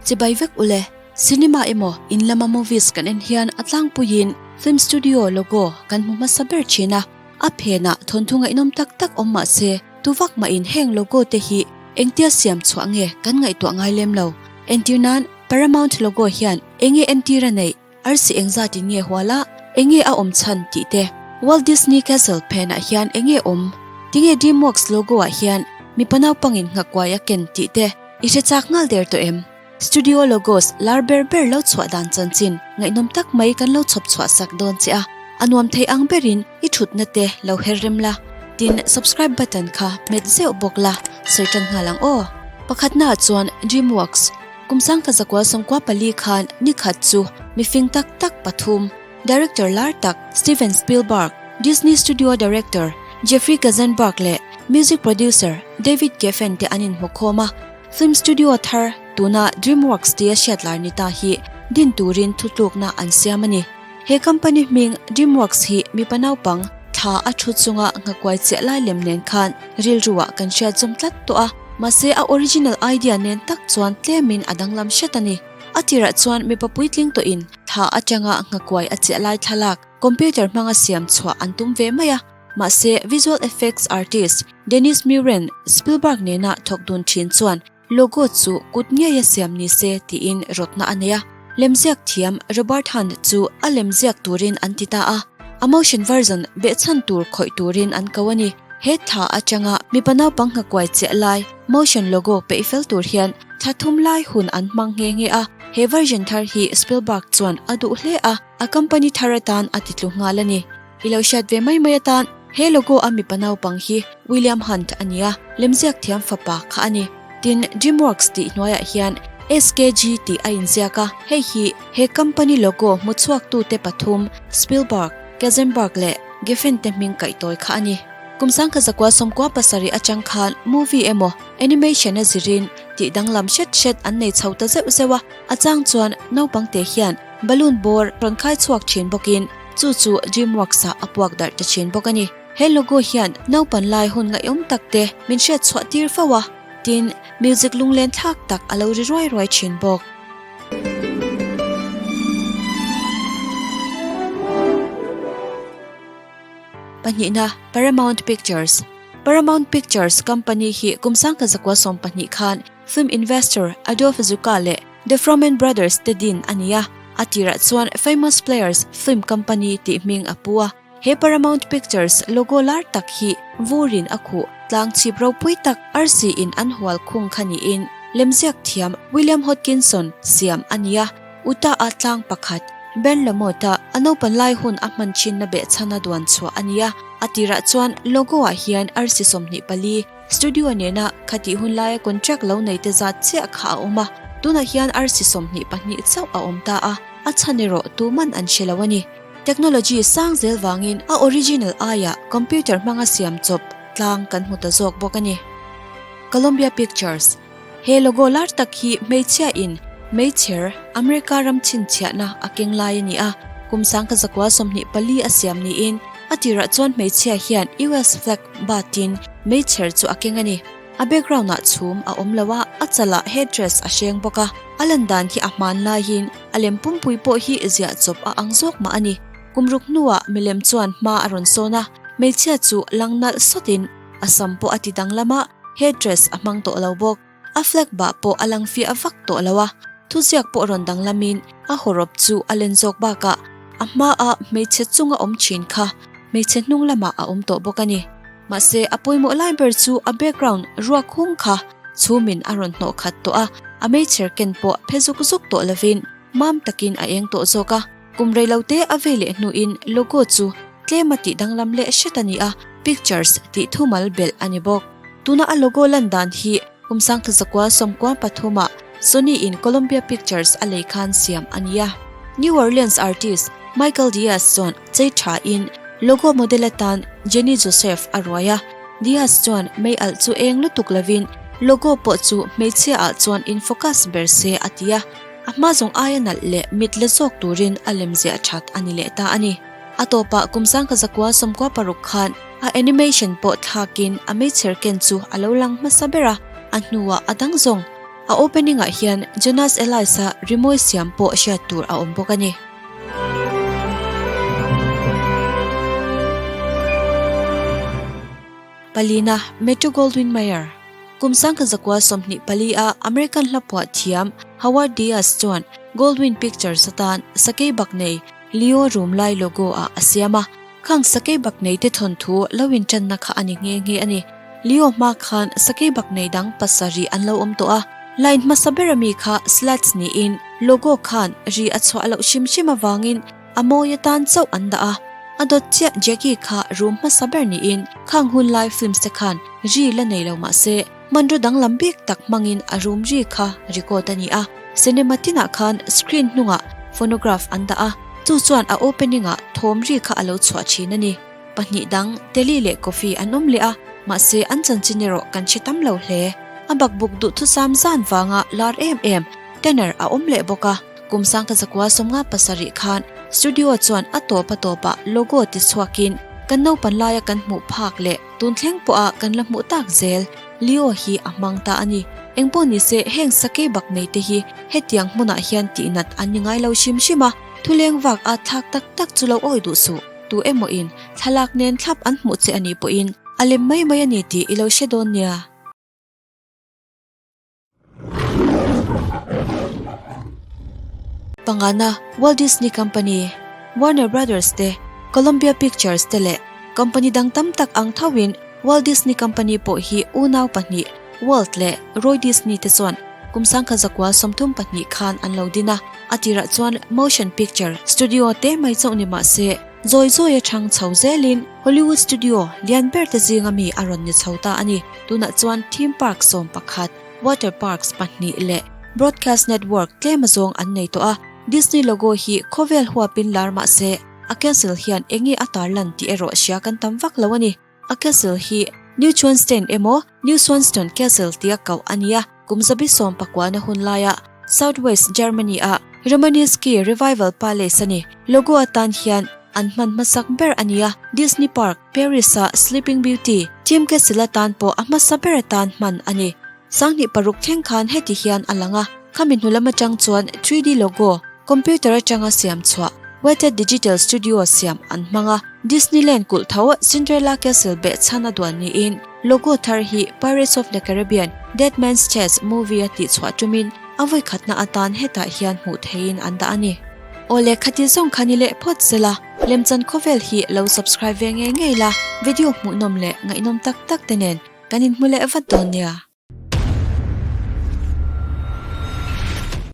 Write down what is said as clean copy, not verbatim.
Chibai vek ule, cinema emaw in lama movies kan en hian a tlangpuiin film studio logo kan hmu hmasa ber thin a, a phenah thawnthu ngaihnawm tak tak awm mah se tuvak mahin heng logo te hi engtia siam chhuah nge kan ngaihtuah ngai lem lo. Entir nan Paramount logo hian enge entir a neih? Arsi engzat in nge hual a, enge a awm chhan tih te. Walt Disney Castle phenah hian enge awm? Tinge DreamWorks logo ah hian mipa naupangin nghakuai a ken tih te i hre chak nghal der tawh em? Studio logos lar ber ber lo chhuah dan chanchin ngaihnawm tak mai kan lo chhawp chhuah sak dawn che a, a nuam thei ang berin i thutna te lo her rem la, tin subscribe button kha hmet zeuh bawk la, sawi tan nghal ang aw. Pakhatna ah chuan DreamWorks. Kum sangkhat zakua sawmkua pali khan nikhat chu mifing tak tak pathum, Director lar tak Steven Spielberg, Disney Studio Director Jeffrey Katzenberg leh Music Producer David Geffen te an inhmukhawm a. Film studio thar tuna DreamWorks tia hriat lar ni ta hi din turin thutlukna an siam a ni. He company hming DreamWorks hi mipa naupang thla a thu chunga nghakuai chiah lai lem nen khan rilruah kan hriat zawm tlat tawh a, mahse a original idea nen tak chuan tlemin a danglam hret a ni. A tirah chuan mipa puitling tawhin thla atanga nghakuai a chiah lai thlalak computer hmanga siam chhuah an tum ve mai a, mahse visual effects artist Dennis Muren Spielberg nena thawk dun thin chuan Logo chu kut ngeia siam ni se tiin rawtna a nei a. Lemziak thiam Robert Hunt chu a lemziak turin an ti ta a. A motion version behchhan tur khawih turin an ko a ni. He thla atanga mipa naupang nghakuai chiah lai motion logo peih fel tur hian thla thum lai hun an hmang nghe nghe a. He version thar hi Spielberg chuan a duh hle a, a company thar atan a ti tlu nghal a ni. I lo hriat ve mai mai atan he logo a mipa naupang hi William Hunt a nia, lemziak thiam fapa kha a ni. Tin, DreamWorks tih hnuaiah hian SKG tih a inziak a, hei hi he company logo hmuchhuaktute pathum Spielberg, Katzenberg leh Geffen te hming kaihtawi kha a ni. Kum sangkhat zakua sawmkua pasarih atang khan movie emaw animation a zirin tih danglam hret hret an nei chho ta zeuh zeuh a, a chang chuan naupang te hian balloon bawr rawn khai chhuak thin bawkin Chu chu DreamWorks-ah a puak darh ta thin bawk a ni. He logo hian naupan lai hun ngaihawm tak te min hriat chhuah tir fo a, tin, music lunglen thlak tak a lo ri ruai ruai thin bawk. Pahnihna, Paramount Pictures Paramount Pictures company hi kum sangkhat zakua 12 khan film investor Adolf Zuka leh The Froman Brothers te din a ni a, a tirah chuan Famous Players Film Company tih hming a pu a. He Paramount Pictures logo lar tak hi vurin a khuh tlang chhip ropui tak arsi in an hual khung kha niin lemziak thiam William Hodgkinson siam a ni a. Utah-a tlang pakhat, Ben LaMotte-a a naupan lai hun a hman thinna behchhana duan chhuah a ni a. A tirah chuan logo-ah hian arsi 24, Studio nena khatih hun laia contract lo nei te zat chiah kha a awm a, tunah hian arsi 22 chauh a awm ta a, a chhan erawh tuman an hre lo a ni. Technology sang zel vangin a original aiah computer hmanga siam chawp tlang kan hmu ta zawk bawk a ni. Columbia Pictures He logo lar tak hi hmeichhia in meichher America ram chhinchhiahna a keng lai a ni a, kum sangkhat zakua 24 a siam niin a tirah chuan hmeichhia hian US flag batin meichher chu a keng a ni. A background ah chhum a awm lo a, a chalah headdress a hreng bawk a, a lan dan hi a hman laiin a lem pumpui pawh hi ziah chawp a ang zawk mah a ni. Kum ruk hnuah milem chuan hma a rawn sawn a, hmeichhia chu lang nalh sawtin a sam pawh a ti danglam a, headdress a hmang tawh lo bawk. A flag bah pawh a lang fiah vak tawh lo a, thuziak pawh rawn danglamin a hawrawp chu a len zawk bakah a hmaa hmeichhe chunga awm thin kha hmeichhe hnung lamah a awm tawh bawk a ni. Mahse, a pawimawh lai ber chu a background ruak hung kha chhumin a rawn hnawh khat tawh a, a meichher ken pawh phe zuk zuk tawh lovin mam takin a eng tawh zawk a. Kum reilote a vei leh hnuin logo chu tlema tih danglam leh hret a ni a, Pictures tih thumal belh a ni bawk. Tuna a logo lan dan hi kum sangkhat zakua sawmkua pathumah Sony in Columbia Pictures a lei khan siam a ni a. New Orleans artist Michael Diaz chuan chei tha in logo model atan Jenny Joseph a ruai a. Diaz chuan mei alh chu eng lutuk lovin logo pawh chu hmeichhia ah chuan in focus ber se a ti a. A hma zawng aia nalh leh mit la zawk turin a lem ziah that a ni leh ta a ni. A tawpah kum sangkhat zakua 96 khan a animation pawh thlakin a meichher ken chu a lo lang hmasa ber a, a hnuah a dang zawng. A opening ah hian Jonas Elias-a rimawi siam pawh hriat tur a awm bawk a ni. Palina, Metro Goldwyn Mayer. Kum sangkha zakua 24 a American hla phuah thiam Howard Diaz chuan Goldwyn Pictures atan sakei bak nei Leo room lai logo ah a siam a. Khang sakei bak nei te thawnthu lo intanna kha a ni nghe nghe a ni. Leo hma khan sakei bak nei dang pasarih an lo awm tawh a. Line hmasa ber ami kha Slats niin logo khan ri a chhuah loh hrim hrim avangin a mawi atan chauh an dah a. A dawt chiah Jackie kha room hmasa ber niin khang hun lai films te khan ri la nei lo mah se hmanraw danglam bik tak hmangin a room ri kha record a ni a. Cinema tinah khan screen hnungah phonograph an dah a, chu chuan a opening ah thawm ri kha a lo chhuah thin a ni. Pahnih dang, Telly leh Coffee an awm leh a, mahse an chanchin erawh kan hre tam lo hle. A bakbuk duhthusam zan vanga lar em em Tanner a awm leh bawk a, kum sangkha zakua 57 khan studio chuan a tawp a tawpah logo ti chhuakin kan naupan laia kan hmuh phak leh tun thleng pawha kan la hmuh tak zel Leo hi a hmang ta a ni. Engpawh nise heng sakei bak nei te hi hetiang hmunah hian tihnat an ni ngai lo hrim hrim a, thuleng vak a thlak tak tak chu lo awi duh suh. Tu emaw in thlalak nen thlap an hmuh che a nih pawhin a lem mai mai a ni tih i lo hre dawn nia. Pangana, Walt Disney Company, Warner Brothers te, Columbia Pictures te leh company dang tam tak ang thoin Walt Disney Company pawh hi unau pahnih Walt leh Roy Disney te chuan kum 1932 khan an lo din a. A tirah chuan motion picture studio te mai chauh ni mah se, zawi zawi a chhang chho zelin Hollywood studio lian ber te zinga mi a rawn ni chho ta a ni. Tunah chuan theme park 11, water parks pahnih leh broadcast network tlem azawng an nei tawh a. Disney logo hi khawvel huapin lar mah se, a castle hian eng nge a tarlan tih erawh hria kan tam vak lo a ni. A castle hi Neuschwanstein emaw Neuschwanstein Castle tia koh a ni a, kum zabi sawmpakuana hun laia South West Germany-a Romanesque Revival Palace a ni. Logo atan hian an hman hmasak ber a ni a, Disney Park, Paris-a Sleeping Beauty theme castle atan pawh a hmasa ber atan hman a ni. 2006 thleng khan heti hian a lang a, khami hnu lam atang chuan 3D logo, computer atanga siam chhuah, Weta Digital Studio siam an hmang a, Disneyland kulh tho Cinderella Castle beh chhan a duan niin logo thar hi Pirates of the Caribbean, Dead Man's Chest movie a tihchhuah tumin a vawi khatna atan hetah hian hmuh theihin an dah a ni. Awle khati zawng kha ni leh phawt sela, lemchan khawvel hi lo subscribe ve ngei ngei la, video hmuhnawm leh ngaihnawm tak tak te nen kan inhmu leh vat dawn nia.